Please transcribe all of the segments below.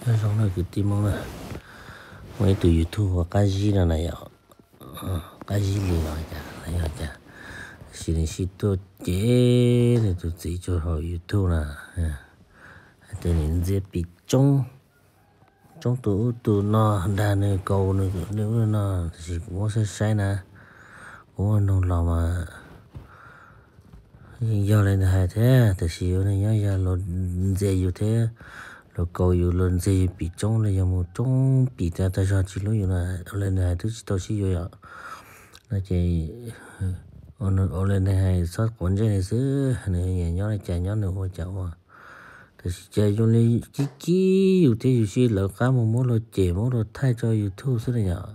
Nyob zoo na kwv tij Hmoob na, muaj ib tug YouTube hu ua Qab Zib no na yom. Qab Zib li los cas los yog cas, tab sis nws sib tuaj ces nws tus txiv tso hauv YouTube na, hais tias nws ntxias pim tsoob, tsoob tus ub tus no, dag nws kaus nws ub no, tab sis kuv muab saib saib na, kuv muab noog los mas yeej yog li nws hais thiab, tab sis yuav nws nyob yog luag ntxias yus thiab, luag kaus yus, luag ntxias yus pim tsoob los yog mus tsoob pim tag tag zog tsis hlub yus na, ua li nws hais twb tsis tau sib yuav yom. No ces ua li nws hais txhob quav ntsej li xwb, nws nyiam nyob li cas nyob nws ua cas ua. Tab sis cas zoo li kib kib yus thiab yus sib lawv qab mus muab luag cem muab luag thaij tso YouTube xwb na yom.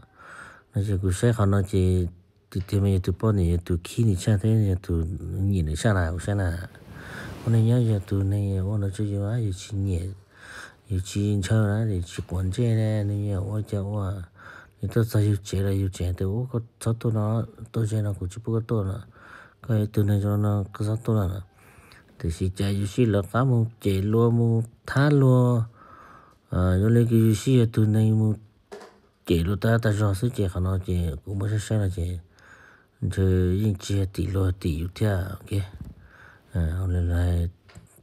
No ces kuv saib qhov no ces tiag tiag mas yog tus poj niam yog tus khib nws tshaj thiab yog tus nyiam nws tshaj na kuv saib na. Ua neej nyob yog tus neeg ua no tso yus, yus tsis nyiam, yus tsis ntshaw na, yus tsis quav ntsej ne, nws yuav ua cas ua. Nws tuaj txog yus tsev los yus tseem tias ua koj txhob tuaj no, tuaj ze no kuv tsis pub koj tuaj no, koj yog ib tug neeg zoo no koj txhob tuaj no. Tiam sis cas yus sib lawv qab mus cem luag mus thab luag, zoo li kws yus sib yog tus neeg mus cem luag tag tag zog xwb ces qhov no ces kuv muab saib saib no ces ntshe yeej tsis yog tim luag tim yus thiab.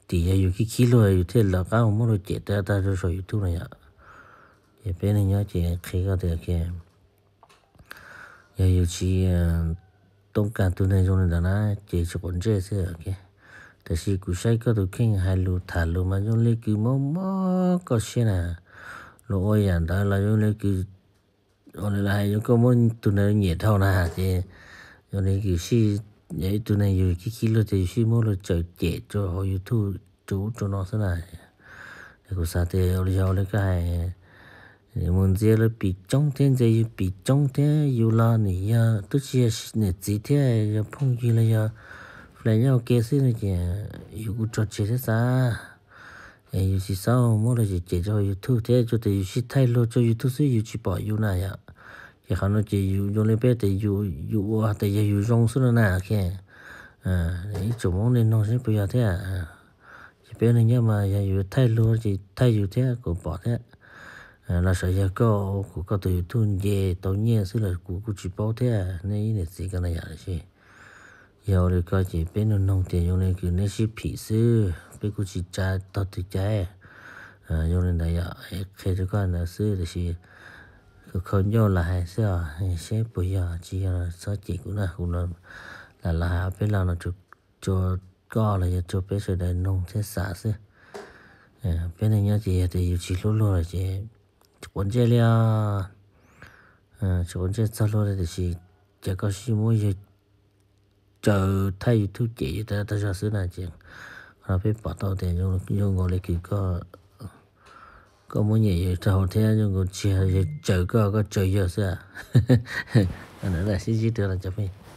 Tim yog yus khib khib luag yus thiaj lawv qab mus muab luag cem tag tag zog saum YouTube no yom. Ces peb neeg nyob ces qhia koj tias yog yus tsis toob kas tus neeg zoo li ntawd na ces tsis quav ntsej xwb. Tab sis kuv saib koj tus kheej hais lus tham lus mas zoo li kws mob mob koj siab na, luag ua yam ntawd los zoo li kws ua li lawv hais yog koj muab tus ntawd nyiam dhau na ces zoo li kws sib, yog ib tug neeg yus khib khib luag ces yus sib muab luag tsaws cem rau hauv YouTube rau ub rau no xwb na. Kuv xav tias ua li yog ua li koj hais, mus ntxias luag pim tsoob thiab ntxias yus pim tsoob thiab yus los nws yog twb tsis yog niam txiv thiab yog phooj ywg los yog fla nyob ua ke xwb no ces yus kuj tso tseg thiab xav. Es yus tsis xav muab luag cem cem rau YouTube thiab tsuas tias yus sib thaij luag rau YouTube xwb yus tsis pom yus na yom. Ces qhov no ces yus zoo li peb tias yus ua tias yog yus zoo xwb no na. Ib tsoom Hmoob nej noog seb puas yog thiab. Ces peb neeg nyob mas yog yus thaij luag ces thaij yus thiab kuv pom thiab. Los sav yog koj ua kuv koj tus YouTube nce tau nyiaj xwb los kuv kuj tsis paub thiab, nej ib niam txiv ko na yom. Tab sis yog ua li ko ces peb noog noog tias zoo li kws neb sib phim xwb, peb kuj tsis tsa tog twg cai. Zoo li ntawd yom, qhia rau koj ntawd xwb tab sis khaus ncauj lam hais xwb os, seb puas yog tsis yog txhob cem kuv na, kuv lam los hais peb lo no rau koj los yog rau peb sawv daws noog thiab xav xwb. Peb neeg nyob ces yog tias yus tsis hlub luag lawm ces tsis quav ntsej li os. Tsis quav ntsej txog luag li tiam sis cas koj sib muab yawg tsaws thaij YouTube cem yus tag tag zog xwb na ces qhov no peb pom tau tias zoo nkaus li kws koj muab nyiam yawg rau thiab zoo nkaus tsis yog yawg tsaws koj, koj tsaws yawg xwb. Ntawd sib ntsib dua los cov phooj ywg.